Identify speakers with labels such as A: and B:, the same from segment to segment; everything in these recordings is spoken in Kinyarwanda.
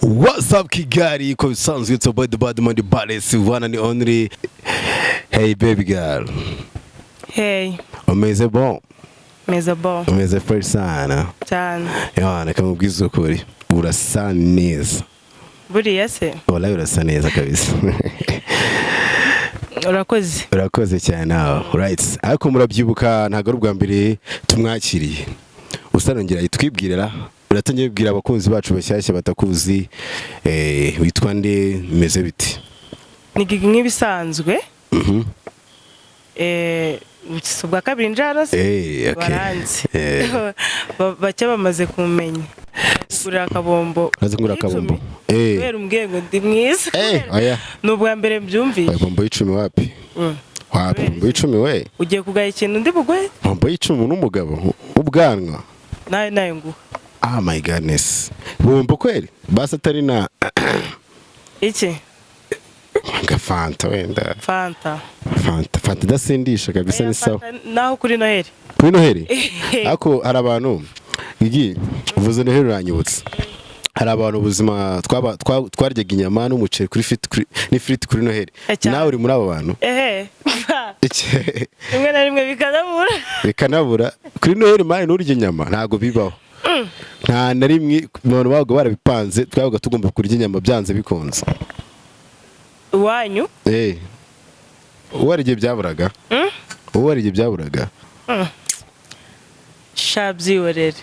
A: What's up, Kigali? Ko bisanzwe, it's about the bad man, the baddest one and only. Hey, baby girl.
B: Hey.
A: Umeze bon?
B: Meze bon.
A: Umeze fresh sana?
B: Cyane.
A: Yana kamubwiza ukuri. Urasa neza.
B: Buriya se?
A: Wallahi urasa neza kabisa.
B: Urakoze.
A: Urakoze cyane nawe. Right. Ariko murabyibuka, ntabwo ari ubwa mbere tumwakiriye. Usanongera yitwibwirira. Uratangiye kubwira abakunzi bacu bashyashya batakuzi, witwa nde, bimeze biti?
B: Ni Gigi nk'ibisanzwe. Si ubwa kabiri njara se?
A: Okay.
B: Baranzi.
A: Eh.
B: Bake bamaze kumenya. Kugurira akabombo.
A: Uraza kugura akabombo?
B: Icumi.
A: Eh.
B: Kubera umbwiye ngo ndi mwiza.
A: Oya.
B: Ni ubwa mbere mbyumviye.
A: Oya, bombo y'icumi wapi? Wapi bombo y'icumi we?
B: Ugiye kugaya ikintu ndi bugwe?
A: Bombo y'icumi n'umugabo ubwanwa.
B: Nawe nguha.
A: Ah, my goodness. Bombo kweli? Basi atari na
B: Iki?
A: gafanta wenda.
B: Fanta.
A: Fanta, fanta idasindisha kabisa.
B: Oya,
A: Ni sawa.
B: Fanta naho kuri Noheli.
A: Kuri Noheli? Ariko hari abantu, Gigi, uvuze Noheli uranyibutsa. Hari abantu ubuzima twaryaga inyama n'umuceri kuri fiti n'ifiriti kuri Noheli.
B: Cyane.
A: Nawe uri muri abo bantu?
B: Ehe. Rimwe na rimwe bikanabura.
A: Bikanabura kuri Noheli, man, nturya inyama ntabwo bibaho. Nta na rimwe abantu babaga barabipanze, twabaga tugomba kurya inyama byanze bikunze.
B: Iwanyu?
A: Eh. Uwo hari igihe byaburaga. Uwo hari igihe byaburaga.
B: Sha, byihorere.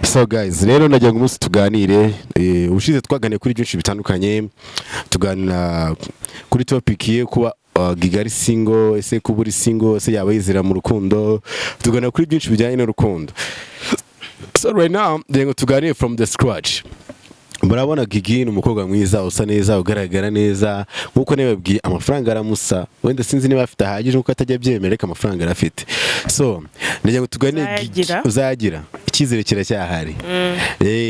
A: So guys, rero nagira ngo umunsi tuganire, ubushize twaganiye kuri byinshi bitandukanye, tuganira kuri topic ye kuba Gigi ari single, ese kuba uri single, ese yaba yizera mu rukundo, tuganira kuri byinshi bijyanye n'urukundo. So right now, ngira ngo tuganire from the scratch. Murabona Gigi ni umukobwa mwiza, usa neza, ugaragara neza. Nkuko nabibabwiye, amafaranga aramusa. Wenda sinzi niba afite ahagije nkuko atajya abyemera, ariko amafaranga arafite. So nagira ngo tuganire Gigi.
B: Uzayagira.
A: Uzayagira, icyizere kiracyahari.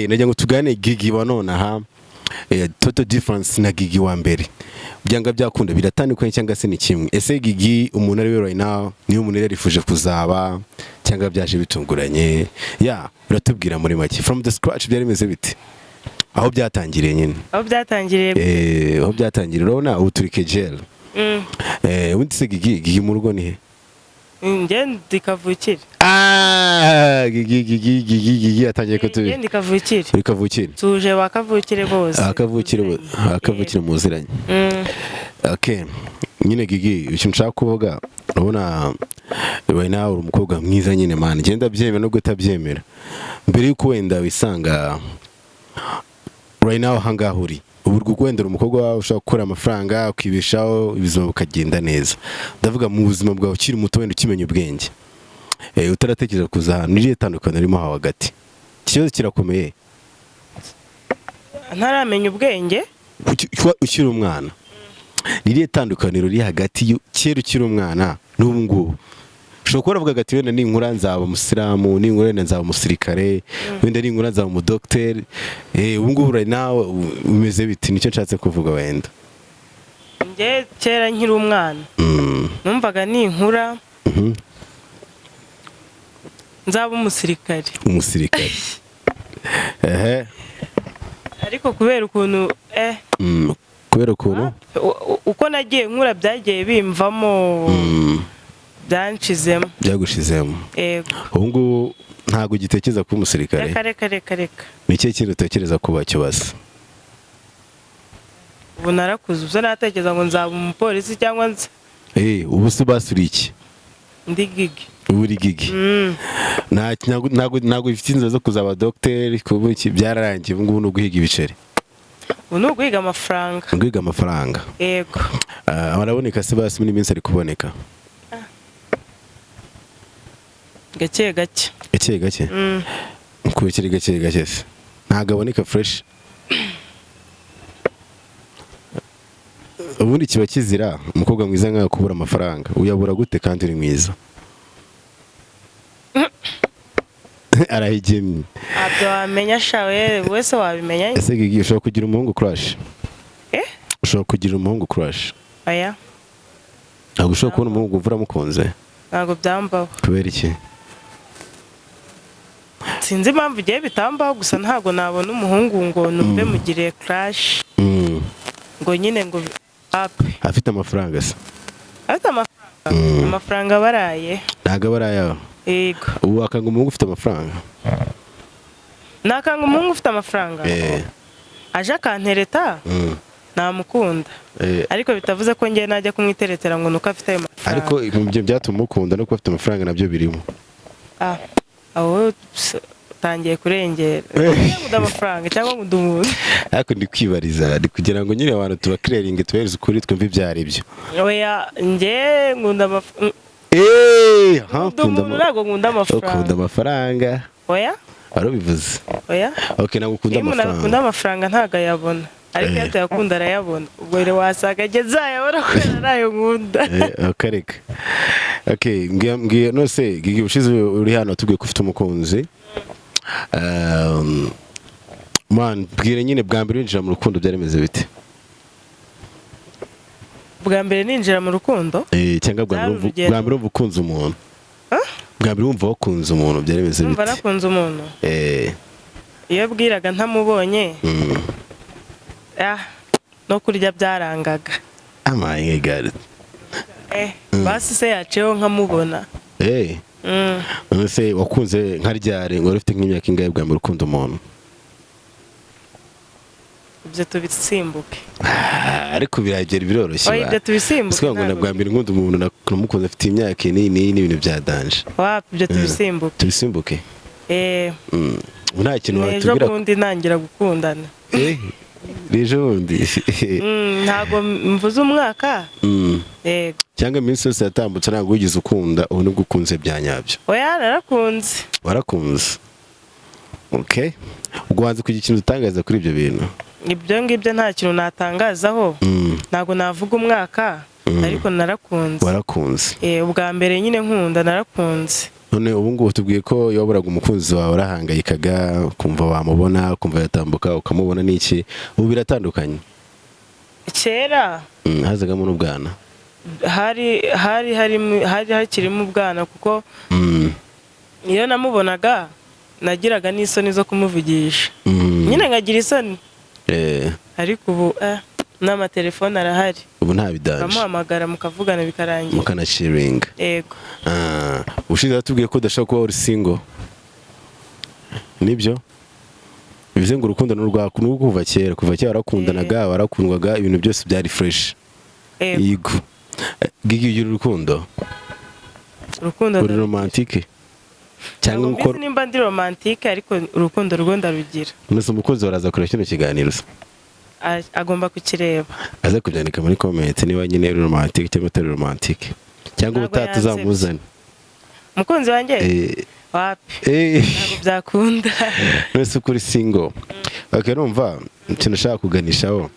A: Nagira ngo tuganire Gigi wa nonaha, total difference na Gigi wa mbere, byanga byakunda biratandukanye cyangwa se ni kimwe? Ese Gigi umuntu ari we right now niyo umuntu yari yarifuje kuzaba cyangwa byaje bitunguranye? Ya, uratubwira muri make from the scratch byari bimeze bite, aho byatangiriye nyine?
B: Aho byatangiriye?
A: Aho byatangiriye. Urabona ubu turi kejel. Ubundi se Gigi mu rugo ni he?
B: Njye ndi kavukire.
A: Ah, Gigi, Gigi, Gigi, Gigi atangiye
B: Njye
A: kutubi.
B: ndi kavukire.
A: Uri kavukire?
B: Tuje ba kavukire bose.
A: Akavukire, akavukire muziranye. Okay, nyine Gigi, ikintu nshaka kuvuga, urabona right now uri umukobwa mwiza nyine, man, genda byemera nubwo utabyemera. Mbere yuko wenda wisanga right now ahangaha uri ubu, wenda uri umukobwa wawe ushobora gukora amafaranga ukibeshaho, ubuzima bukagenda neza, ndavuga mu buzima bwawe ukiri muto, wenda ukimenya ubwenge, utaratekereza kuza ahantu, irihe tandukaniro ririmo aho hagati? Ikibazo kirakomeye.
B: Ntaramenya ubwenge?
A: Kuba ukiri umwana, ni irihe tandukaniro riri hagati kera ukiri umwana n'ubu ngubu? Ushobora kuba waravugaga ati wenda ninkura nzaba umusilamu, ninkura wenda nzaba umusirikare, wenda ninkura nzaba umudogiteri. Ubu ngubu right now umeze biti? Nicyo nshatse kuvuga wenda.
B: Njye kera nkiri umwana numvaga ninkura nzaba umusirikare.
A: Umusirikare, ehe.
B: Ariko kubera ukuntu
A: Kubera ukuntu?
B: Uko nagiye nkura byagiye bimvamo, byanshizemo.
A: Byagushizemo?
B: Yego.
A: Ubu ngubu ntabwo ugitekereza kuba umusirikare?
B: Reka, reka, reka, reka.
A: Ni ikihe kintu utekereza kuba cyo basi?
B: Ubu narakuze, ubwo natekereza ngo nzaba umupolisi cyangwa nza
A: Ubu se basi uri iki?
B: Ndi Gigi.
A: Ubu uri Gigi. Ntabwo ufite inzozi zo kuzaba dogiteri, kuba iki, byararangiye. Ubu ngubu ni uguhiga ibiceri?
B: Ubu ni uguhiga amafaranga.
A: Guhiga amafaranga.
B: Yego.
A: Ah, araboneka se basi? Muri minsi ari kuboneka?
B: Gake gake.
A: Gake gake? Kubikiri gake gake se, ntabwo aboneka fresh. Ubundi kiba kizira umukobwa mwiza nkawe kubura amafaranga. Uyabura gute kandi uri mwiza? Arahigemye.
B: Ntabyo wamenya sha, we wese wabimenya.
A: Ese Gigi, ushobora kugira umuhungu crush?
B: Eh?
A: Ushobora kugira umuhungu crush?
B: Oya.
A: Ntabwo ushobora kubona umuhungu wumva uramukunze?
B: Ntabwo byambaho.
A: Kubera iki?
B: Sinzi impamvu igihe bitambaho, gusa ntabwo nabona umuhungu ngo numve mugiriye crush, ngo nyine ngo ape.
A: Afite amafaranga se?
B: Afite amafaranga, amafaranga baraye.
A: Ntabwo aba ari ayawe?
B: Yego.
A: Ubu wakanga umuhungu ufite amafaranga?
B: Nakanga umuhungu ufite amafaranga aje akantereta, namukunda, ariko bitavuze ko ngewe najya kumwiteretera ngo nuko afite ayo mafaranga.
A: Ariko mu byo byatuma umukunda no kuba afite amafaranga nabyo birimo.
B: Ah, aho utangiye kurengera. Nkunda amafaranga cyangwa nkunda umuntu?
A: Ariko ndi kwibariza, ndi kugira ngo nyine abantu tubakireringe, tubereze ukuri, twumve ibyo ari byo.
B: Oya, njye nkunda amafaranga.
A: Ha,
B: Nkunda umuntu, ntabwo nkunda
A: ukunda
B: amafaranga.
A: Amafaranga.
B: Oya.
A: Wari ubivuze.
B: Oya.
A: Okay, ntabwo ukunda
B: Iyo umuntu akunda
A: amafaranga.
B: amafaranga ntabwo ayabona, ariko iyo atayakunda arayabona. Ubwo rero wasanga ageze ayabona kubera ntayo nkunda.
A: Akareka. Okay, mbwiye nose Gigi, ubushize uri hano tubwiye ko ufite umukunzi. Man, bwire nyine, bwa mbere winjira mu rukundo byari bimeze bite?
B: Bwa mbere ninjira mu rukundo?
A: Cyangwa bwa mbere
B: Byari urugendo.
A: Bwa mbere wumva ukunze umuntu. Bwa mbere wumva wakunze umuntu byari bimeze
B: Numva
A: bite?
B: nakunze umuntu, iyo bwiraga ntamubonye, no kurya byarangaga.
A: Amaye gare.
B: Basi se yaciyeho nkamubona.
A: None se wakunze nka ryari? Ngo wari ufite nk'imyaka ingahe bwa mbere ukunda umuntu?
B: Ibyo tubisimbuke.
A: Ah, ariko biragera, biroroshye.
B: Oya,
A: Ba.
B: ibyo tubisimbuke.
A: Sikuvuga ngo na
B: Ntabwo
A: bwa mbere nkunda umuntu namukunze afite imyaka iyi n'iyi n'ibintu bya danger.
B: Wapi, ibyo tubisimbuke.
A: Tubisimbuke. Ubu nta kintu
B: Ni ejo
A: watubwira?
B: bundi ntangira gukundana.
A: Ejo bundi?
B: Ntabwo mvuze umwaka. Yego.
A: Cyangwa iminsi yose yatambutse ntabwo wigeze ukunda, ubu nibwo ukunze bya nyabyo?
B: Oya, narakunze.
A: Warakunze, okay. Ubwo wanze kugira ikintu utangaza kuri ibyo bintu?
B: Ibyo ngibyo nta kintu natangazaho. Ntabwo navuga umwaka, ariko narakunze.
A: Warakunze.
B: Ubwa mbere nyine nkunda, narakunze.
A: None ubu ngubu tubwiye ko iyo waburaga umukunzi wawe warahangayikaga, ukumva wamubona, ukumva yatambuka ukamubona n'iki, ubu biratandukanye?
B: Kera
A: Hazagamo n'ubwana.
B: Hari hakirimo ubwana, kuko iyo namubonaga nagiraga n'isoni zo kumuvugisha. Nyine nkagira isoni. Ariko ubu n'amatelefone arahari.
A: Ubu nta bidanje.
B: Uramuhamagara mukavugana bikarangira.
A: Mukanaciringa.
B: Yego.
A: Ah, ushize watubwiye ko udashobora kuba uri single, nibyo? Bivuze ngo urukundo ni urwaku, ni kuva kera, kuva kera warakundanaga, warakundwaga, ibintu byose byari fresh.
B: Yego.
A: Yego. Gigi, ugira urukundo?
B: Urukundo
A: Uri
B: ndarugira.
A: romantique cyangwa
B: Ntabwo
A: uko
B: mbizi nimba ndi romantique, ariko urukundo rwo ndarugira.
A: Nese umukunzi waraza kureba kino kiganiro se?
B: Agomba kukireba.
A: Aze kubyandika muri comment niba nyine uri romantique cyangwa utari romantique, cyangwa
B: Ntabwo
A: ubutaha
B: yansebye.
A: tuzamuzane.
B: Umukunzi wanjye? Wapi, ntabwo byakunda.
A: Nese uko uri single, okay, numva ikintu ushaka kuganishaho,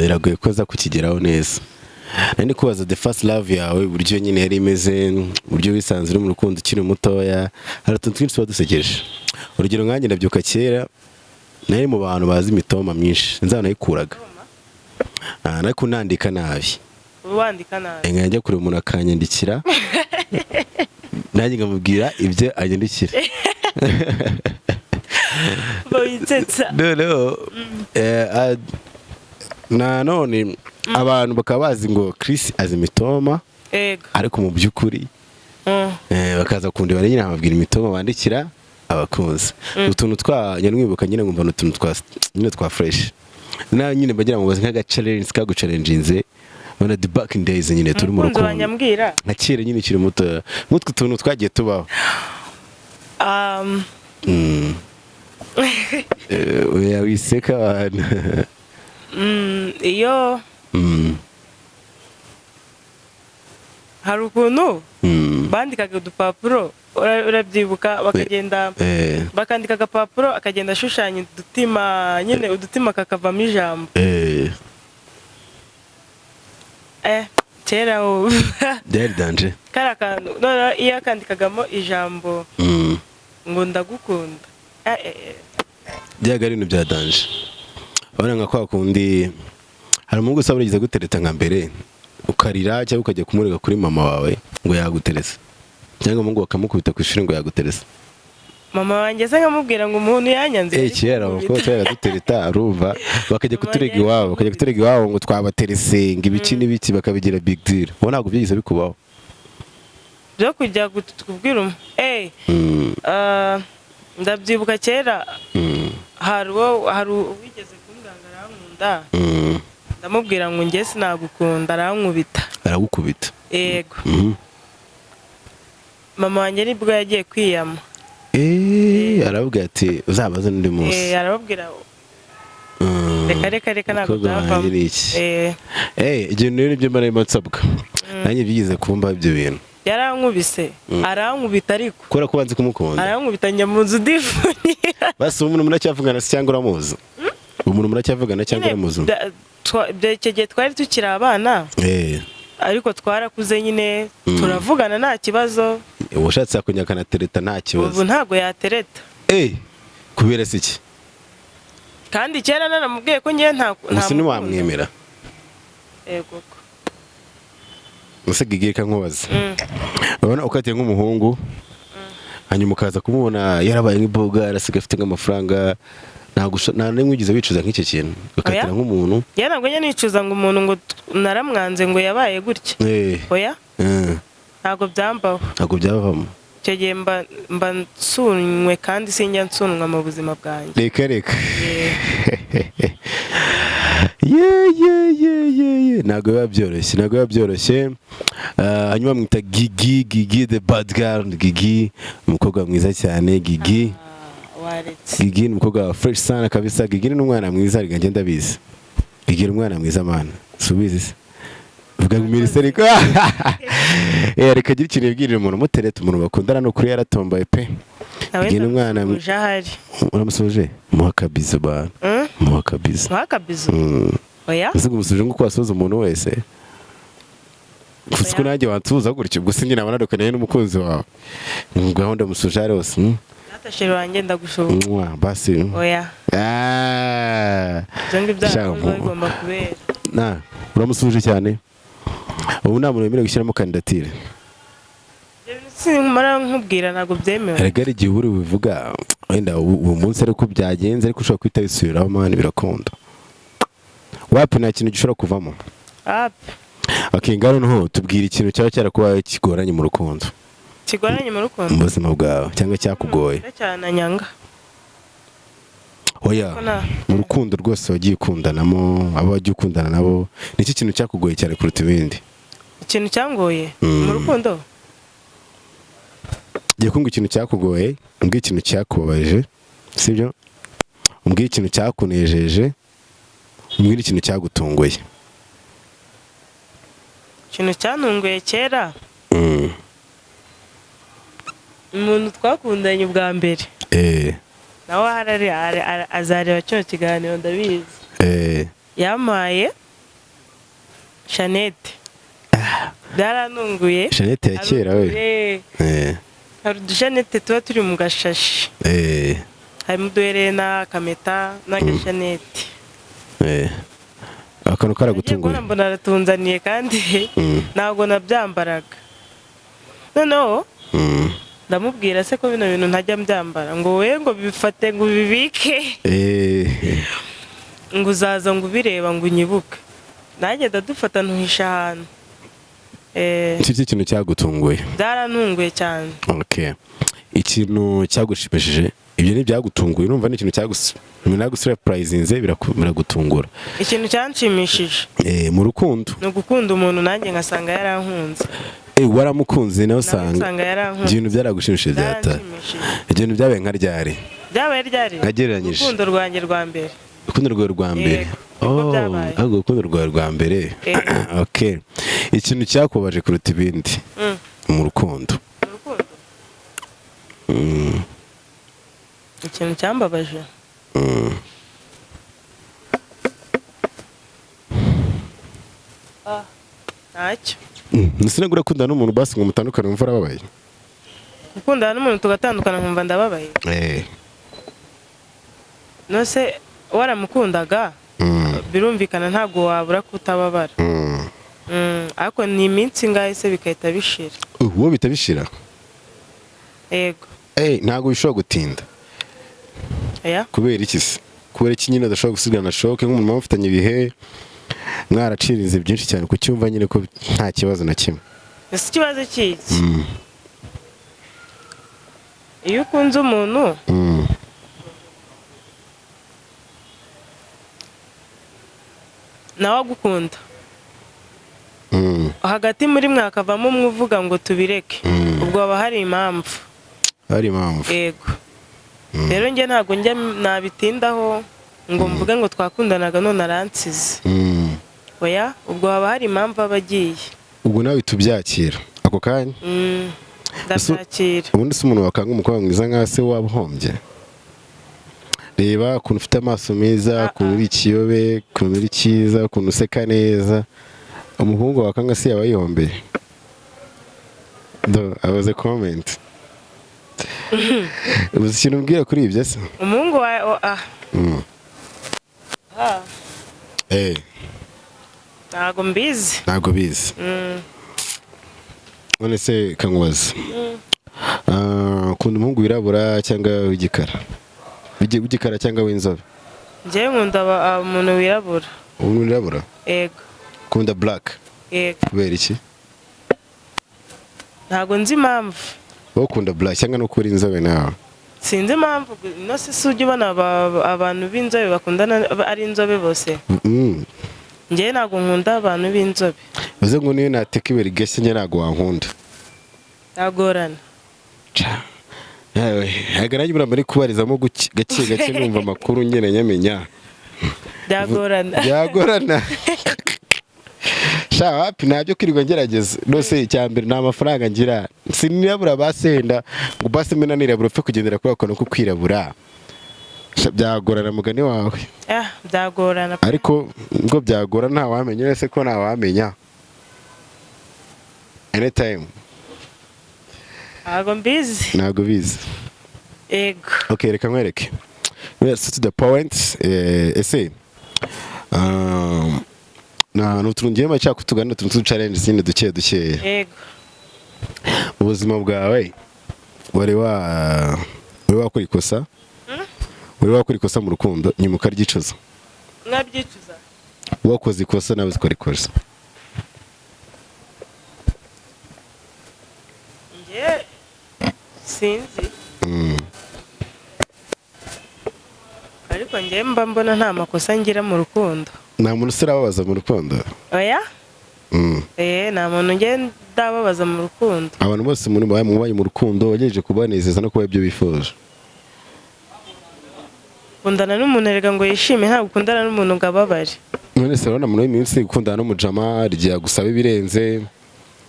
A: biragoye ko aza kukigeraho neza. Nari ndi kubaza the first love yawe, uburyo nyine yari imeze, uburyo wisanze uri mu rukundo ukiri mutoya. Hari utuntu twinshi tuba dusekeje. Urugero nkanjye, ndabyuka kera nari mu bantu bazi imitoma myinshi, nzaba nayikuraga. Ariko nandika nabi.
B: Wandika nabi?
A: Nkajya kureba umuntu akanyandikira, nanjye nkamubwira ibyo anyandikira.
B: Witsetsa.
A: Noneho nanone abantu bakaba bazi ngo Chris azi imitoma, ariko mu by'ukuri bakaza kundeba nyine nkababwira imitoma bandikira abakunzi, utuntu twa nyamwibuka nyine, nkumva ni utuntu twa nyine twa fresh. Na nyine bagira ngo bazi nk'aga challenge kaguchallenginze ubona the back in days nyine turi mu
B: Umukunzi wanjye
A: rukundo
B: ambwira?
A: Nka kera nyine ukiri muto, nk'utwo tuntu twagiye tubaho. Oya, wiseka abantu.
B: Iyo hari ukuntu bandikaga udupapuro, urabyibuka, bakagenda bakandika agapapuro, akagenda ashushanya udutima nyine, udutima kakavamo ijambo. Kera ubu
A: Byari danger.
B: Kari akantu noneho iyo akandikagamo ijambo ngo "ndagukunda",
A: Byaga ari ibintu bya danger. Urabona nka kwa kundi hari umuhungu usaba urigeze gutereta nka mbere ukarira, cyangwa ukajya kumurega kuri mama wawe ngo yaguterese, cyangwa umuhungu bakamukubita ku ishuri ngo yaguterese?
B: Mama wanjye se nkamubwira ngo umuntu yanyanze?
A: Kera abakobwa twajyaga dutereta, urumva, bakajya kuturega iwabo, bakajya kuturega iwabo ngo twabaterese, ngo ibiki n'ibiki, bakabigira big deal. Ubu ntabwo byigeze bikubaho?
B: Byo kujya kubwira ndabyibuka kera, hari uwigeze kumbwira ngo arankunda. Ndamubwira ngo njye sinagukunda, arankubita.
A: Aragukubita?
B: Yego. Mama wanjye nibwo yagiye kwiyama.
A: Aravuga ati uzabaze n'undi munsi.
B: Arababwira reka reka reka, ntabwo
A: Umukobwa wanjye
B: byavamo.
A: ni iki? Ibyo rero nibyo mba narimo nsabwa, nanjye byigeze kumba ibyo bintu.
B: Yarankubise, arankubita ariko.
A: Kubera ko ubanze kumukunda.
B: Arankubita, njya mu nzu ndifungira.
A: Basi ubu umuntu muracyavugana se cyangwa uramuzi? Umuntu muracyavugana cyangwa uramuzi?
B: Icyo gihe twari tukiri abana, ariko twarakuze nyine, turavugana nta kibazo.
A: Ushatse yakongera akanatereta nta kibazo?
B: Ubu ntabwo yatereta.
A: Kubera se iki?
B: Kandi kera naramubwiye ko ngewe nta
A: Gusa
B: ntamukunda.
A: ntiwamwemera?
B: Yego ko.
A: Ese Gigi, reka nkubaze. Urabona ukatiye nk'umuhungu, hanyuma ukaza kumubona yarabaye nk'iboga, arasigaye afite nk'amafaranga, ntabwo nta n'imwe wigeze wicuza nk'icyo kintu, ukatira
B: Oya.
A: nk'umuntu?
B: Njye ntabwo njya nicuza ngo umuntu ngo naramwanze ngo yabaye gutya. Oya. Ntabwo byambaho.
A: Ntabwo byabavamo?
B: Icyo gihe mba nsunywe, kandi sinjya nsunwa mu buzima bwanjye.
A: Reka reka. Ye ye ye ye ye, ntabwo biba byoroshye, ntabwo biba byoroshye. Hanyuma mwita Gigi, Gigi the bad girl. Gigi umukobwa mwiza cyane, Gigi.
B: Ah, waretse.
A: Gigi ni umukobwa wa fresh sana kabisa. Gigi ni umwana mwiza, reka ngenda ndabizi. Gigi ni umwana mwiza man, subizi se vuga ngo mirise, ariko reka agire ikintu yibwirira umuntu mutereta, umuntu bakundana. Ni ukuri yaratomboye pe.
B: Nawe
A: Gigi ni umwana
B: ndamusuhuje ahari.
A: Uramusuhuje? Muha akabizo bana. Muha akabizo.
B: Muha akabizo? Oya.
A: Ese ngo umusubije nk'uko wasuhuza umuntu wese? Gusa ko
B: Oya.
A: nanjye wansuhuza gutyo, gusa njye naba nadukaniye n'umukunzi wawe. Gahunda musuje ari hose.
B: Data chéri wanjye, ndagushuka.
A: Mwah, basi.
B: Oya.
A: Ah.
B: Ibyo ngibyo
A: Shaka
B: ntabwo biba bigomba kubera.
A: Na uramusuhuje cyane. Ubu nta muntu wemerewe gushyiramo kandidatire.
B: Ibyo bintu sinkumara nkubwira, ntabwo byemewe.
A: Erega hari igihe uri bubivuga wenda uwo munsi ariko byagenze, ariko ushobora guhita wisubiraho man, birakunda. Wapi, nta kintu gishobora kuvamo.
B: Api.
A: Okay, ngaho noneho tubwira ikintu cyaba cyarakubaye kigoranye mu rukundo.
B: Kigoranye mu rukundo?
A: Mu buzima bwawe, cyangwa cyakugoye.
B: Cyane anyanga.
A: Oya.
B: Ko
A: Mu rukundo rwose wagiye ukundanamo, abo wagiye ukundana nabo, ni iki kintu cyakugoye cyane kuruta ibindi?
B: Ikintu cyangoye mu rukundo?
A: Giye kumva ikintu cyakugoye, umbwire ikintu cyakubabaje, sibyo? Umbwire ikintu cyakunejeje, umbwire ikintu cyagutunguye.
B: Ikintu cyantunguye kera, umuntu twakundanye ubwa mbere, nawe ahari azareba kino kiganiro, ndabizi. Yampaye chaînette, byarantunguye.
A: Chaînette ya kera we?
B: Hari uduchaînette tuba turi mu gashashi, harimo uduherena, akameta n'agashaînette.
A: Akantu
B: Nagiye
A: karagutunguye?
B: kubona mbona aratunzaniye, kandi ntabwo nabyambaraga. Noneho ndamubwira se ko bino bintu ntajya mbyambara, ngo we ngo bifate, ngo ubibike, ngo uzaza ngo ubireba ngo unyibuke. Nanjye ndadufata ntuhisha ahantu.
A: Iki cyo kintu cyagutunguye?
B: Byarantunguye cyane.
A: Okay, ikintu cyagushimishije? Ibyo ntibyagutunguye, urumva ni ikintu umuntu yagusurpurizinze, biragutungura.
B: Ikintu cyanshimishije?
A: Mu rukundo.
B: Ni ugukunda umuntu nanjye ngasanga yarankunze.
A: Waramukunze nawe
B: Nawe
A: usanga
B: usanga yarankunze.
A: Ibyo bintu byaragushimishije byata.
B: Byaranshimishije.
A: Ibyo bintu byabaye nka ryari?
B: Byabaye ryari?
A: Nagereranyije.
B: Urukundo rwanjye rwa mbere.
A: Urukundo rwawe rwa mbere?
B: Yego, nibwo
A: Oh,
B: byabaye.
A: ahubwo urukundo rwawe rwa mbere.
B: Yego.
A: Okay, ikintu cyakubabaje kuruta ibindi mu rukundo?
B: Mu rukundo? Ikintu cyambabaje? Ah, ntacyo.
A: Ese nabwo urakundana n'umuntu basi ngo mutandukane wumva urababaye?
B: Gukundana n'umuntu tugatandukana nkumva ndababaye? Nose waramukundaga, birumvikana ntabwo wabura kutababara. Ariko ni iminsi ingahe se bigahita bishira.
A: Uwo bita bishira?
B: Yego.
A: Ntabwo bishobora gutinda.
B: Oya.
A: Kubera iki se? Kubera iki nyine udashobora gusigana choc nk'umuntu muba mufitanye ibihe, mwaracirize byinshi cyane, kucyumva nyine ko nta kibazo na kimwe?
B: Ese ikibazo cy'iki? Iyo ukunze umuntu, nawe agukunda, hagati muri mwe hakavamo umwe uvuga ngo tubireke, ubwo haba hari impamvu.
A: Hari impamvu.
B: Yego. Rero njye ntabwo njya nabitindaho ngo mvuge ngo twakundanaga none aransize. Oya, ubwo haba hari impamvu aba agiye.
A: Ubwo nawe tubyakira ako kanya?
B: Ndabyakira.
A: Ubundi se umuntu wakanga umukobwa mwiza nka se waba uhombye? Reba ukuntu ufite amaso meza,
B: Ah,
A: ukuntu
B: ah.
A: uri ikiyobe, ukuntu uri cyiza, ukuntu useka neza. Umuhungu wakanga se yaba yihombeye? Do abaze comment. Uzi ikintu umbwira kuri ibyo se?
B: Umuhungu wa ah. Ah, ntabwo mbizi.
A: Ntabwo bizi. None se kankubaza, ukunda umuhungu wirabura cyangwa w'igikara? W'igikara cyangwa w'inzobe?
B: Njyewe nkunda umuntu wirabura.
A: Umuntu wirabura?
B: Yego.
A: Ukunda black?
B: Yego.
A: Kubera iki?
B: Ntabwo nzi impamvu.
A: Wowe ukunda black cyangwa no kuri inzobe nawe?
B: Sinzi impamvu. No si ujya ubona abantu b'inzobe bakundana ari inzobe bose? Njyewe ntabwo nkunda abantu b'inzobe.
A: Bivuze ngo niyo nateka ibuye rigashya, njye ntabwo wankunda?
B: Byagorana.
A: Ca. Yewe, ntabwo nanjye buriya muri kubarizamo gake gake numva amakuru nyine nyamenya.
B: Byagorana.
A: Byagorana. Sha, wapi, ntabyo kwirirwa ngerageza. Rwose icya mbere nta mafaranga ngira, sinirabura basenda ngo basi mbe nanirabura, upfe kugendera kuri ako kantu ko kwirabura. Sha, byagorana mugani wawe.
B: Ah, byagorana.
A: Ariko ngo byagora, ntawamenya wese ko ntawamenya anytime.
B: Ntabwo mbizi.
A: Ntabwo bizi.
B: Yego.
A: Okay, reka nkwereke. Let's to the point. Ese na ni utuntu ngiye nshaka kutuganira, utuntu tw'utu challenge nyine duke dukeya.
B: Yego.
A: Mu buzima bwawe wari wakora ikosa, wari wakora ikosa mu rukundo nyuma ukaryicuza?
B: Mwabyicuza?
A: Wakoze ikosa nawe uzikora ikosa?
B: Njye sinzi, ariko njye mba mbona nta makosa ngira mu rukundo.
A: Nta muntu usirababaza mu rukundo?
B: Oya. Nta muntu njye ndababaza mu rukundo.
A: Abantu bose muri mubaye mu rukundo wagerageje kubanezeza no kuba ibyo bifuje?
B: Ukundana n'umuntu erega ngo yishime, ntabwo ukundana n'umuntu ngo ababare.
A: None se urabona muri iyi minsi gukundana n'umujama rigiye gusaba ibirenze,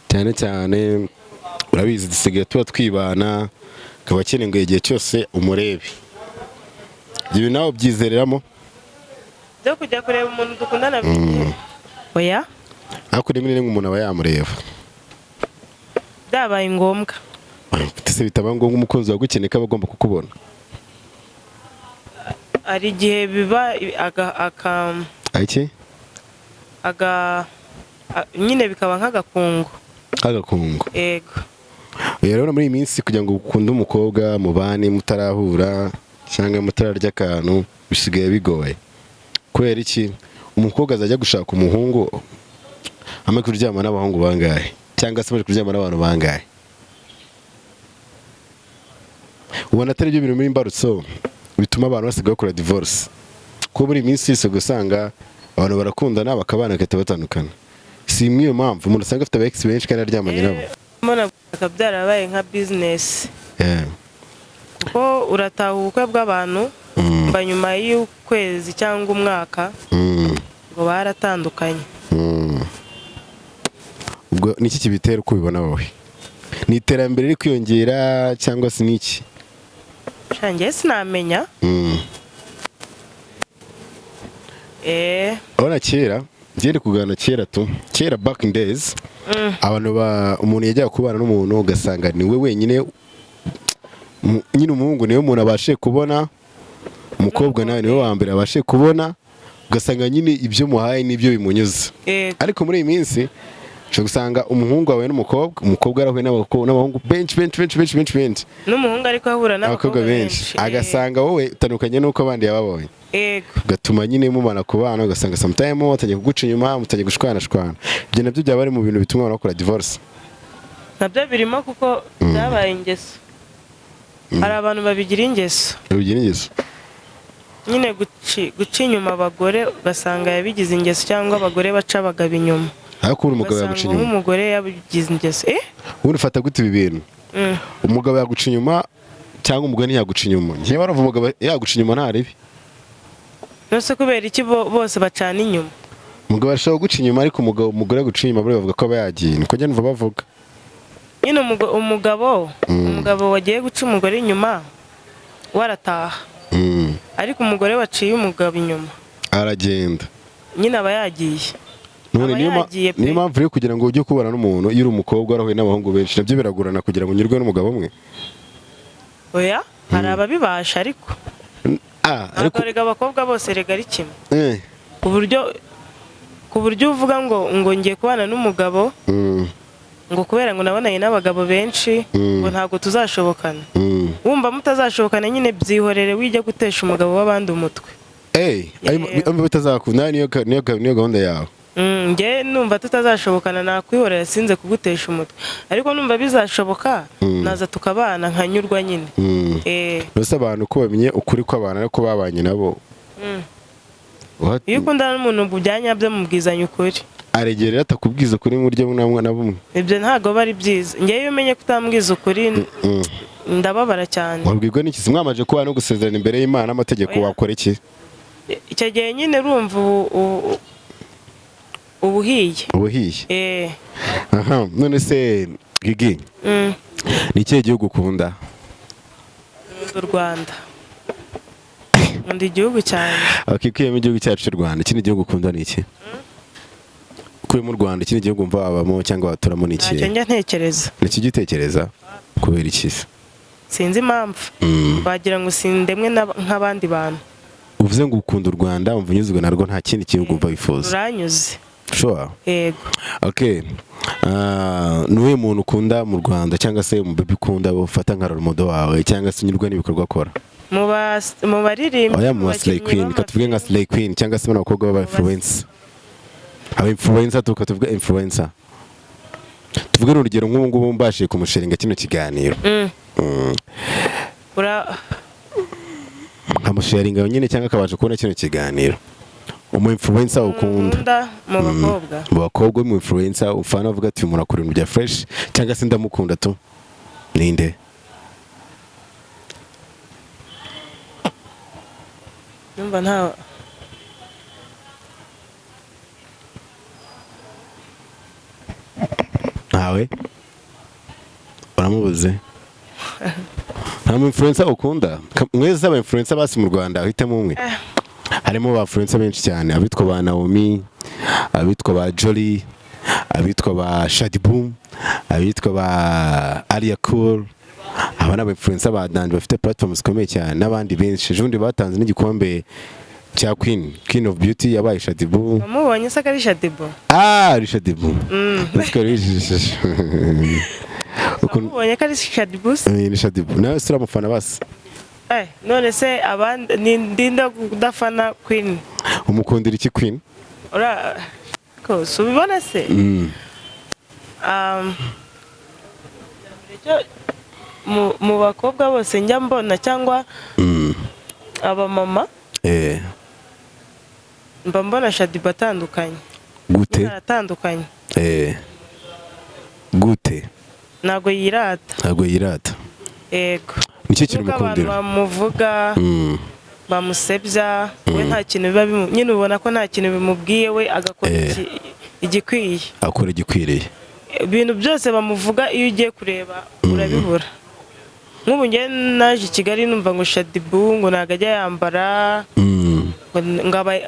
A: cyane cyane urabizi dusigaye tuba twibana, akaba akeneye ngo igihe cyose umurebe. Ibyo bintu nawe ubyizereramo?
B: Byo kujya kureba umuntu dukundana buri gihe, oya.
A: Ariko rimwe na rimwe umuntu aba yamureba.
B: Byabaye ngombwa.
A: Ese bitaba ngombwa, umukunzi wawe agukeneye ko aba agomba kukubona?
B: Hari igihe biba aga aka
A: Iki?
B: aga nyine bikaba nk'agakungu.
A: Nk'agakungu?
B: Yego.
A: Oya, rero muri iyi minsi kugira ngo ukunde umukobwa mubane mutarahura cyangwa mutararya akantu bisigaye bigoye. Kubera iki? Umukobwa azajya gushaka umuhungu amaze kuryama n'abahungu bangahe, cyangwa se amaze kuryama n'abantu bangahe? Ubona atari byo bintu muri imbarutso bituma abantu basigaye bakora divorce? Kuko muri iyi minsi yose usanga abantu barakundana bakabana bagahita batandukana. Si imwe iyo mpamvu umuntu usanga afite aba ex benshi kandi aryamanye nabo?
B: Mbona gushaka byarabaye nka business, kuko urataha ubukwe bw'abantu, mba nyuma y'ukwezi cyangwa umwaka ngo baratandukanye.
A: Ubwo niki kibitera uko ubibona wowe? Ni iterambere riri kwiyongera cyangwa se niki?
B: Sha, njye sinamenya.
A: Urabona kera, njye kuganira kera tu, kera, back in days, abantu ba umuntu yajyaga kubana n'umuntu ugasanga ni we wenyine, nyine umuhungu niwe muntu abashe kubona, umukobwa nawe niwe wa mbere abashe kubona, ugasanga nyine ibyo muhaye nibyo bimunyuze. Ariko muri iyi minsi Ushobora gusanga umuhungu wawe n'umukobwa, umukobwa yarahuye n'abahungu benshi benshi benshi benshi benshi benshi,
B: N'umuhungu ariko ahura
A: abakobwa
B: n'abakobwa
A: benshi,
B: benshi.
A: Agasanga wowe utandukanye n'uko abandi yababonye,
B: Yego.
A: Ugatuma nyine mubana ku bana, ugasanga sometime mutangiye kuguca inyuma, mutangiye gushwanashwana. Ibyo nabyo byaba ari mu bintu bituma abantu bakora divorce.
B: Nabyo birimo, kuko byabaye ingeso. Hari abantu babigira ingeso.
A: Bigira ingeso.
B: Nyine guca inyuma abagore, ugasanga yabigize ingeso, cyangwa abagore baca abagabo inyuma.
A: Ariko ubundi umugabo
B: Ugasanga
A: yaguca inyuma?
B: nk'umugore yabigize ingeso.
A: Ubundi ufata gute ibi bintu? Umugabo yaguca inyuma cyangwa umugore ntiyaguca inyuma? Njyewe baravuga umugabo yaguca inyuma nta ribi.
B: Nose kubera iki bose bacana inyuma?
A: Umugabo ashobora guca inyuma, ariko umugore guca inyuma buriya bavuga ko aba yagiye, niko njya numva bavuga.
B: Nyine umugabo wagiye guca umugore inyuma warataha, ariko umugore waciye umugabo inyuma
A: aragenda.
B: Nyine aba yagiye.
A: None
B: Aba yagiye pe.
A: Niyo mpamvu rero kugira ngo ujye kubana n'umuntu, iyo uri umukobwa warahuye n'abahungu benshi, nabyo biragorana kugira ngo unyurwe n'umugabo umwe.
B: Oya, hari ababibasha ariko.
A: Ah, ariko
B: Ntabwo rega abakobwa bose rega ari kimwe, ku buryo uvuga ngo ngiye kubana n'umugabo ngo kubera ngo nabonanye n'abagabo benshi, ngo ntabwo tuzashobokana. Wumva mutazashobokana nyine, byihorere, wijya gutesha umugabo w'abandi umutwe.
A: Eh,
B: Yeah.
A: ayo bitazakunda, niyo gahunda yawe?
B: Njye numva tutazashobokana nakwihorera, sinze kugutesha umutwe, ariko numva bizashoboka naza tukabana nkanyurwa nyine.
A: Mbese abantu ko bamenye ukuri kw'abantu ariko babanye nabo?
B: Iyo ukundana n'umuntu bya nyabyo mubwizanya ukuri.
A: Aregera atakubwiza ukuri mu buryo bumwe na bumwe.
B: Ibyo ntabwo aba ari byiza. Njyewe iyo umenye kutambwiza ukuri ndababara cyane.
A: Wabwirwa n'iki se? Mwamaze kuba no gusezerana imbere y'Imana n'amategeko,
B: Oya.
A: wakora iki?
B: Icyo gihe nyine urumva ubu uhiye.
A: Ubuhiye.
B: Eh.
A: Aha, none se Gigi, ni ikihe gihugu ukunda?
B: Nkunda u Rwanda, nkunda igihugu cyane.
A: Okay, ukuyemo igihugu cyacu cy'u Rwanda, ikindi gihugu ukunda ni iki? Ukuyemo u Rwanda, ikindi gihugu wumva wabamo cyangwa waturamo ni
B: Ntacyo
A: iki?
B: njya ntekereza.
A: Ni iki ugitekereza? Kubera iki se?
B: Sinzi impamvu. Wagira ngo sindemwe nk'abandi bantu.
A: Uvuze ngo ukunda u Rwanda, wumva unyuzwe narwo, nta kindi gihugu wumva wifuza?
B: Ruranyuze.
A: Sure?
B: Yego.
A: Okay. Ni uwuhe muntu ukunda mu Rwanda, cyangwa se umubebi ukunda ufata nka role model wawe, cyangwa se unyurwa n'ibikorwa akora?
B: Mu baririmbyi,
A: Oya, mu ba Slay
B: bakinnyi
A: Queen, reka tuvuge nka
B: b'amafilime.
A: Slay Queen, cyangwa se bano bakobwa b'aba influencer. Aba influencer, tuka tuvuge influencer. Tuvuge n'urugero nk'ubu ngubu mbashije kumusharinga kino kiganiro. Nkamusharinga nyine cyangwa akabasha kubona kino kiganiro. Umu influencer ukunda.
B: Nkunda mu bakobwa?
A: Mu bakobwa, mu influencer ufana avuga ati uyu muntu akora ibintu bya fresh, cyangwa se ndamukunda tu. Ninde?
B: Numva nta
A: Ntawe? Uramubuze? Nta mu influencer ukunda? Mwese aba influencer basi mu Rwanda uhitemo umwe. Harimo ba influencer benshi cyane, abitwa ba Naomi, abitwa ba Jolly, abitwa ba Shaddy Boom, abitwa ba Alia Cool. Aba ni aba influencer ba Danje bafite platform zikomeye cyane n'abandi benshi. Ejo bundi batanze n'igikombe cya Queen of Beauty, yabaye Shaddy Boo.
B: Wamubonye se ko ari Shaddyboo?
A: Ah, ari Shaddy Boo. Natwe rijishishe. Ukuntu
B: Wamubonye ko ari Shaddyboo se?
A: Eh, ni Shaddy Boo. Nawe si uramufana basi?
B: None se abandi ni ndinda kudafana Queen?
A: Umukundira iki Queen?
B: Ura ko si ubibona se? Icyo mu bakobwa bose njya mbona cyangwa abamama, mba mbona Shaddyboo atandukanye.
A: Gute?
B: Nyine aratandukanye.
A: Gute?
B: Ntabwo yirata.
A: Ntabwo yirata.
B: Yego.
A: Nicyo kintu
B: Nubwo abantu
A: umukundira.
B: bamuvuga, bamusebya, we nta kintu biba nyine ubona ko nta kintu bimubwiye, we agakora igikwiye.
A: Akora igikwiriye.
B: Ibintu byose bamuvuga, iyo ugiye kureba urabibura. Nk'ubu njye naje i Kigali numva ngo Shaddyboo ngo ntabwo ajya yambara,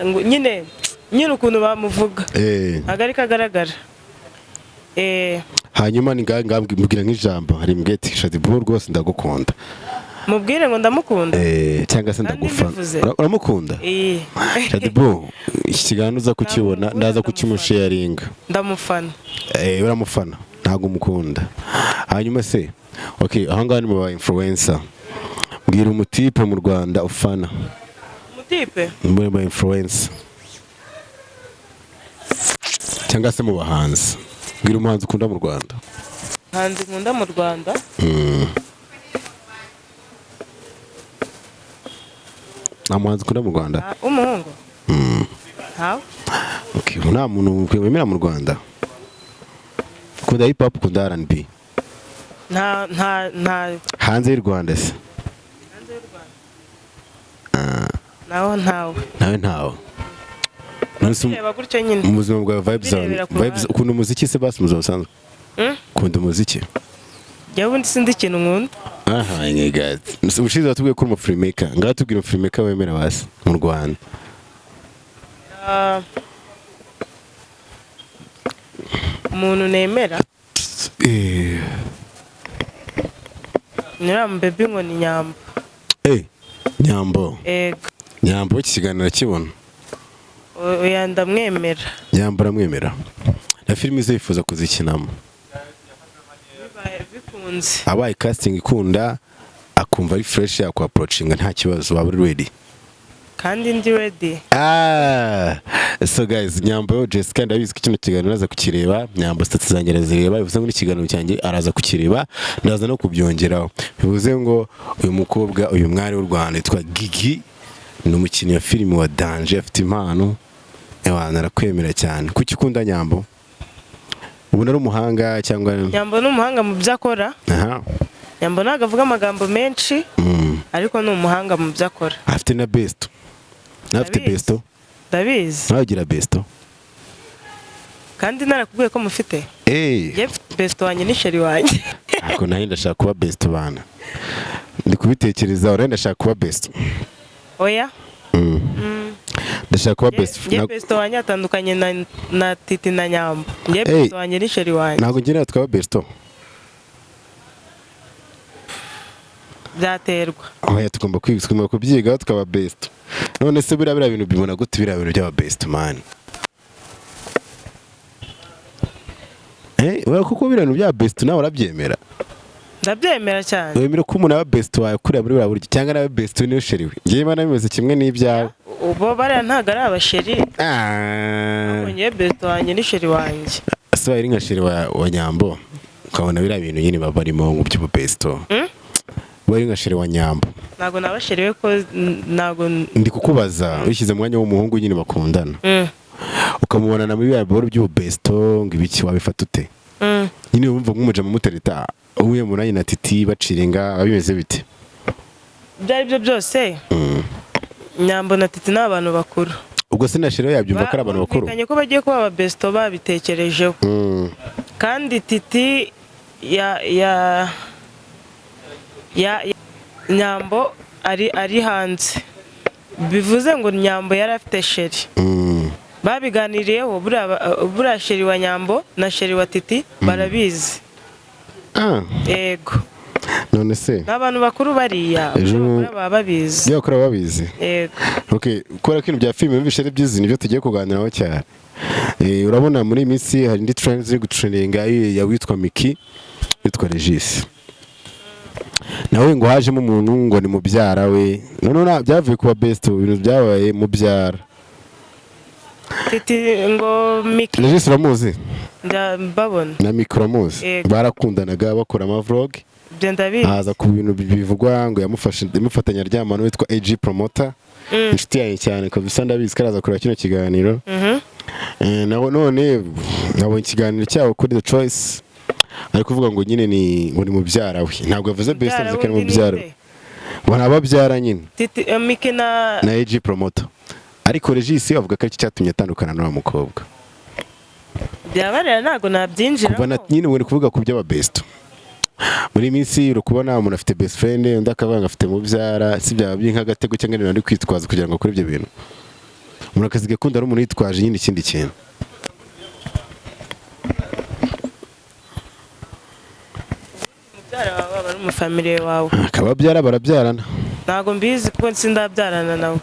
B: ngo nyine ukuntu bamuvuga ntabwo ariko agaragara.
A: Hanyuma ni mbwira nk'ijambo hari mbweti Shaddyboo rwose ndagukunda.
B: Mubwire ngo ndamukunda.
A: Cyangwa se
B: Kandi
A: ndagufana.
B: mbivuze.
A: Uramukunda?
B: Eh.
A: Shaddyboo, iki kiganiro uza kukibona,
B: Ntabwo
A: ndaza
B: mukunda.
A: kukimusharinga.
B: Ndamufana.
A: Uramufana, ntabwo umukunda. Hanyuma se, okay, aho ngaho ni mu ba influencer, mbwira umutipe mu Rwanda ufana.
B: Umutipe?
A: Muri ba influencer cyangwa se mu bahanzi, mbwira umuhanzi ukunda mu Rwanda.
B: Hanze nkunda mu Rwanda?
A: Nta muhanzi ukunda mu Rwanda?
B: Ah, w'umuhungu ntawe.
A: Okay, nta muntu wemera mu Rwanda? Ukunda hip hop, ukunda R&B?
B: Nta, nta, nta.
A: Hanze y'u Rwanda se?
B: Hanze y'u Rwanda naho ntawe.
A: Nawe ntawe? None se
B: Reba gutyo nyine.
A: mu buzima bwawe, vibes zawe,
B: Birebera ku
A: vibes,
B: ruhande.
A: ukunda umuziki se basi mu buzima busanzwe?
B: Mm?
A: Ukunda umuziki?
B: Njyewe ubundi sindi ikintu nkunda.
A: Aha nyegazi, ubushize watubwiye ko uri umufilmmaker, ngaho tubwira umufilmmaker wemera basi mu Rwanda.
B: Ah, umuntu nemera ni uriya mubebi ngo ni Nyambo.
A: Nyambo?
B: Ego.
A: Nyambo iki kiganiro arakibona?
B: Oya, ndamwemera.
A: Nyambo aramwemera. Na filimi ze yifuza kuzikinamo?
B: Bibaye bikunze.
A: Abaye casting ikunda, akumva ari fresh, yakwa-approachinga nta kibazo, waba uri ready?
B: Kandi ndi ready.
A: Ah, so guys, Nyambo Jessica, ndabizi ko kino kiganiro araza kukireba. Nyambo status zanjye arazireba, bivuze ngo n'ikiganiro cyanjye araza kukireba, ndaza no kubyongeraho. Bivuze ngo uyu mukobwa, uyu mwari w'u Rwanda yitwa Gigi, ni umukinnyi wa filimi wa danger, afite impano. Ewana, arakwemera cyane. Kuki ukunda Nyambo? Ubona ari umuhanga cyangwa?
B: Nyambo ni umuhanga mu byo akora. Nyambo ntabwo avuga amagambo menshi, ariko ni umuhanga mu byo akora.
A: Afite na besto. Nawe afite
B: Ndabizi.
A: besto?
B: Ndabizi.
A: Nawe ugira besto?
B: Kandi narakubwiye ko mufite. Njye mfite besto wanjye, ni chéri wanjye.
A: Ariko nawe ndashaka kuba besto bana. Ndi kubitekereza, nawe ndashaka kuba besto.
B: Oya.
A: Ndashaka kuba best.
B: Njye besto wanjye atandukanye na Titi na Nyambo. Njye
A: Hey.
B: besto wanjye ni chéri wanjye.
A: Ntabwo njye nawe twaba besto?
B: Byaterwa.
A: Oya, tugomba kwiga, tugomba kubyigaho tukaba besto. None se buriya bintu bibona gute, biriya bintu by'aba besto man? Oya, kuko biriya bintu bya besto nawe urabyemera?
B: Ndabyemera cyane.
A: Wemera ko umuntu aba besto wawe kuriya muri buriya buryo, cyangwa nawe besto niyo chéri we? Njyewe mbona bimeze kimwe n'ibyawe.
B: Ubo bariya ntabwo ari abachéri. Njye besto wanjye ni chéri wanjye.
A: Ese wari nka chéri wa Nyambo, ukabona biriya bintu nyine baba barimo ngo by'ububesto?
B: Mm?
A: Wari nka chéri wa Nyambo?
B: Ntabwo naba chéri we, ko ntabwo.
A: Ndi kukubaza wishyize mu mwanya w'umuhungu nyine bakundana, ukamubona na muri biriya bihoro by'ububesto ngo ibiki, wabifata ute? Nyine wumva nk'umujama mutereta uhuye munani na Titi baciringa, bimeze bite?
B: Ibyo ari byo byose, Nyambo na Titi ni abantu bakuru.
A: Ubwo se na chéri we yabyumva ko ari abantu bakuru?
B: Bumvikanye ko bagiye kuba ababesto, babitekerejeho. Kandi Titi ya Nyambo ari hanze, bivuze ngo Nyambo yari afite chéri. Babiganiriyeho. Buriya chéri wa Nyambo na chéri wa Titi barabizi. Yego.
A: None se
B: Ni abantu bakuru bariya. Bakora baba babizi.
A: Ibyo bakora babizi?
B: Yego.
A: Okay, kubera ko ibintu bya filime numvise ari byiza, nibyo tugiye kuganiraho cyane. Urabona muri iyi minsi hari indi trend ziri gutrendinga ya witwa Miki, witwa Regis. Nawe ngo hajemo umuntu ngo ni mubyara we. None byavuye kuba best, ibintu byabaye mubyara.
B: Titi ngo Miki.
A: Regis uramuzi?
B: Njya mbabona.
A: Na Miki uramuzi?
B: Yego.
A: Barakundanaga bakora ama vlog.
B: Ibyo ndabizi.
A: Haza ku bintu bivugwa ngo yamufashe, yamufatanya aryamana witwa AG Promoter. Inshuti yanjye cyane kabisa, ndabizi ko araza kureba kino kiganiro. Nawe none nabonye ikiganiro cyabo kuri The Choice, ari kuvuga ngo nyine ni ngo ni mubyara we. Ntabwo yavuze best,
B: Mubyara
A: yavuze ko ari
B: wundi
A: mubyara we.
B: ni nde?
A: Ngo ni ababyara nyine.
B: Titi, Miki na
A: Na AG Promoter. Ariko Regis avuga ko aricyo cyatumye atandukana n'uwo mukobwa.
B: Byabarera ntabwo
A: Kuva na
B: nabyinjiramo.
A: nyine ngo ni kuvuga ku by'aba best. Muri iyi minsi uri kubona umuntu afite best friend, undi akavuga ngo afite mubyara, si byaba biri nk'agatego cyangwa ibintu ari kwitwaza kugira ngo akore ibyo bintu? Umuntu akaziga akunda ari umuntu yitwaje nyine ikindi kintu.
B: Mubyara wawe aba ari umu Family wawe.
A: Akababyara barabyarana.
B: Ntabwo mbizi kuko sindabyarana nawe.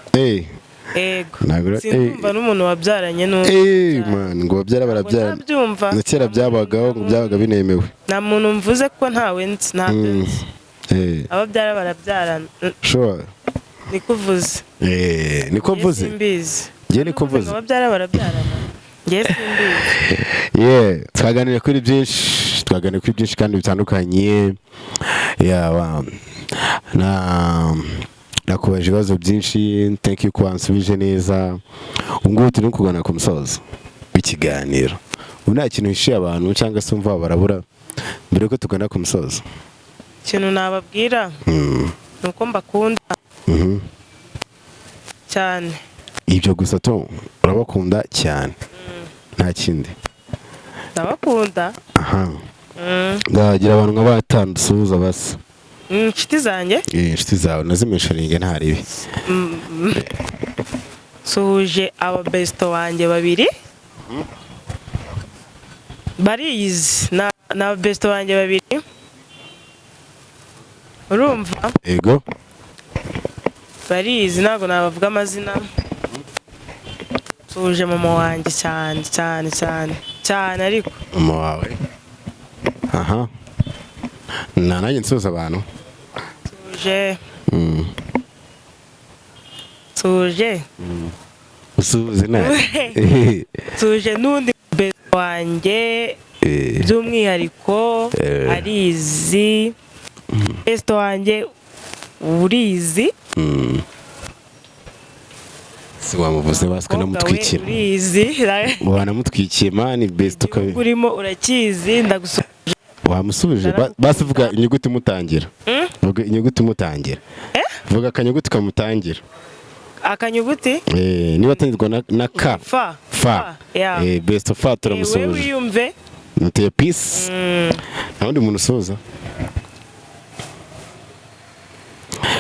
B: Ego. Sindumva n'umuntu wabyaranye n'undi.
A: Man, ngo babyara barabyarana.
B: Ntabyumva.
A: Na kera byabagaho, ngo byabaga binemewe.
B: Nta muntu mvuze kuko ntawe nzi, ntabyo nzi. Ababyara barabyarana.
A: Sure.
B: Niko uvuze.
A: Niko
B: Njye
A: mvuze.
B: simbizi.
A: Njye niko mvuze.
B: Ngo ababyara barabyarana, njye simbizi.
A: Yeah, twaganiriye kuri byinshi, twaganiriye kuri byinshi kandi bitandukanye. Yaba na nakubaje ibibazo byinshi, thank you ko wansubije neza. Ubu ngubu turi kugana ku musozo w'ikiganiro. Ubu nta kintu uhishiye abantu cyangwa se umva barabura mbere yuko tugana ku musozo?
B: Ikintu nababwira ni uko mbakunda cyane.
A: Ibyo gusa to urabakunda cyane, nta kindi?
B: Ndabakunda.
A: Aha ngagira abantu nka batanu dusuhuza basa.
B: Inshuti zanjye?
A: Inshuti zawe nazimentioninge, nta ribi.
B: Suhuje ababesto banjye babiri, bariyizi, ni ababesto banjye babiri, urumva?
A: Ego.
B: Bariyizi, ntabwo nabavuga amazina. Suhuje mama wanjye cyane cyane cyane cyane, ariko
A: Mama wawe, aha na nanjye nsuhuza abantu.
B: Suhuje suhuje
A: Usuhuze nawe.
B: Suhuje n'undi besto wanjye by'umwihariko. Arizi, besto wanjye urizi.
A: Si wamuvuze basi
B: Umukobwa we
A: ukanamutwikira?
B: Urizi.
A: Wanamutwikiye man, best
B: Igihugu urimo urakizi, ndagusuhuje.
A: Wamusubije. Basi vuga inyuguti imutangira. Vuga inyuguti imutangira.
B: Eh?
A: Vuga akanyuguti kamutangira.
B: Akanyuguti?
A: Niba atangirwa na K.
B: Fa.
A: Fa.
B: Yeah.
A: Best of fa.
B: Wewe
A: Turamusuhuje.
B: wiyumve.
A: Muteye peace. Nta wundi muntu usuhuza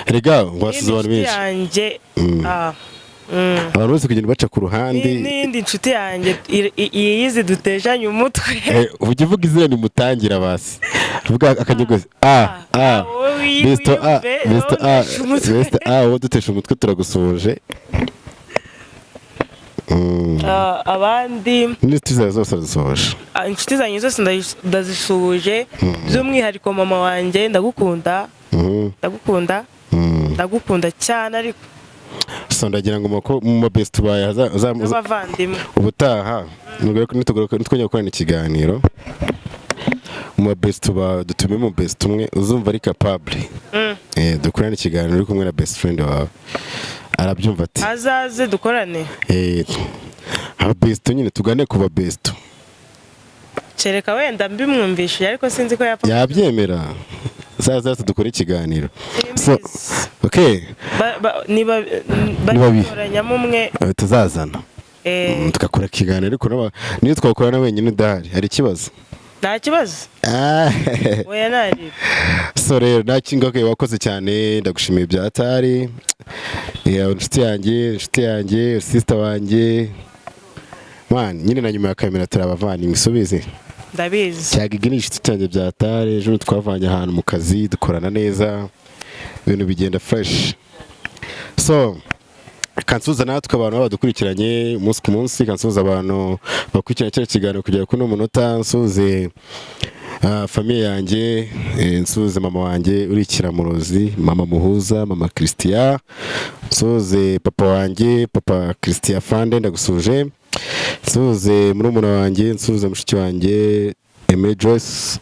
A: rega, wasuze abantu
B: N'indi
A: benshi.
B: nshuti yanjye.
A: Abantu bose kugenda baca ku ruhande.
B: N'indi nshuti yanjye iyizi dutejanye umutwe.
A: Ujya uvuga izina nimutangira, basi vuga akanyuguti A A.
B: Wowe
A: Best A.
B: wiyumve,
A: Best
B: wowe
A: A.
B: utesha umutwe.
A: Best A, wowe dutesha umutwe, turagusuhuje.
B: Abandi
A: N'inshuti zawe zose arazisohoje.
B: Inshuti zanjye zose ndazisuhuje, by'umwihariko mama wanjye, ndagukunda. Ndagukunda. Ndagukunda cyane, ariko
A: So ndagira ngo mu ma best bawe
B: n'abavandimwe.
A: Ubutaha nitwongera gukorana ikiganiro, mu ma best bawe dutume mu best umwe uzumva ari capable. Dukorane ikiganiro uri kumwe na best friend wawe, arabyumva ati.
B: Azaze dukorane.
A: Aba best nyine, tugane ku ba best.
B: Kereka wenda mbimwumvishije, ariko sinzi ko yapfa.
A: Yabyemera, zaza dukore ikiganiro. So
B: Simbizi.
A: Okay.
B: Niba
A: Ni babiri.
B: batoranyamo umwe.
A: Tuzazana. Tugakora ikiganiro, ariko niyo twakorana wenyine udahari hari ikibazo?
B: Nta kibazo. Oya, ntari.
A: So rero nta kinga, okay, wakoze cyane, ndagushimiye bya atari. Yeah, inshuti yanjye, inshuti yanjye, sister wanjye, man, nyine na nyuma ya kamera turabavandimwe, isubize.
B: Ndabizi.
A: Cyagigi ni inshuti cyanjye bya atari. Ejo twavanye ahantu mu kazi, dukorana neza, ibintu bigenda fresh. So kansuhuza natwe abantu baba badukurikiranye umunsi ku munsi, kansuhuza abantu bakurikirana kino kiganiro kugera kuri uno munota, nsuhuze famille yanjye, nsuhuze mama wanjye uri Kiramuruzi, mama Muhuza, mama Christian, nsuhuze papa wanjye, papa Christian Fande, ndagusuhuje, nsuhuze murumuna wanjye, nsuhuze mushiki wanjye Aime Joyce,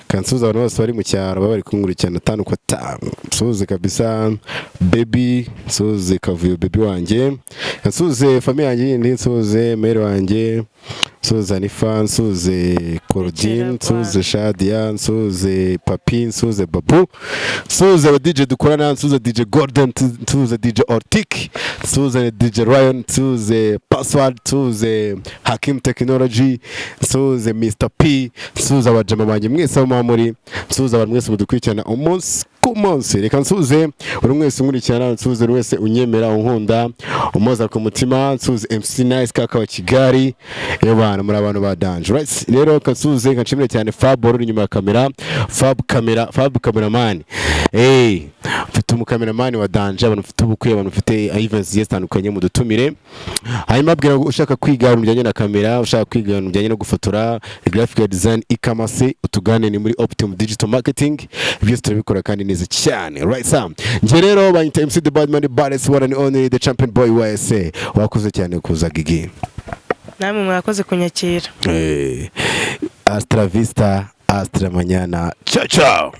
A: kansuhuza abantu bose bari mu cyaro baba bari kunkurikirana tanu kwa tanu, nsuhuze kabisa baby, nsuhuze Kavuyo baby wanjye, nsuhuze famille yanjye yindi, nsuhuze mère wanjye, nsuhuze Anifa, nsuhuze Claudine, nsuhuze Shadia, nsuhuze Papi, nsuhuze Babu, nsuhuze aba DJ dukorana, nsuhuze DJ Gordon, nsuhuze DJ Ortik, nsuhuze DJ Ryan, nsuhuze Password, nsuhuze Hakim Technology, nsuhuze Mr P, nsuhuze abajama banjye mwese aho muba muri, nsuhuze abantu mwese mudukurikirana umunsi ku munsi. Reka nsuhuze buri wese unkurikirana, nsuhuze buri wese unyemera, unkunda, umoza ku mutima, nsuhuze MC Nice kaka wa Kigali. Iyo bantu muri abantu ba danger, right? Rero kansuhuze. mbasuhuze, nshimire cyane Fab wari uri inyuma ya kamera, Fab camera, Fab cameraman. Mfite umukameramani wa danger. Abantu bafite ubukwe, abantu bafite events zigiye zitandukanye, mudutumire. Hanyuma abwira ngo ushaka kwiga ibintu bijyanye na kamera, ushaka kwiga ibintu bijyanye no gufotora, graphic design, e-commerce, utugane, ni muri Optimum Digital Marketing. Byose turabikora kandi neza cyane. Right, Sam, njye rero banyita MC The Badman, the baddest one and only, the champion boy YSA. Wakoze cyane kuza, Gigi.
B: Namwe mwakoze kunyakira.
A: Hasta la vista, hasta mañana, ciao ciao.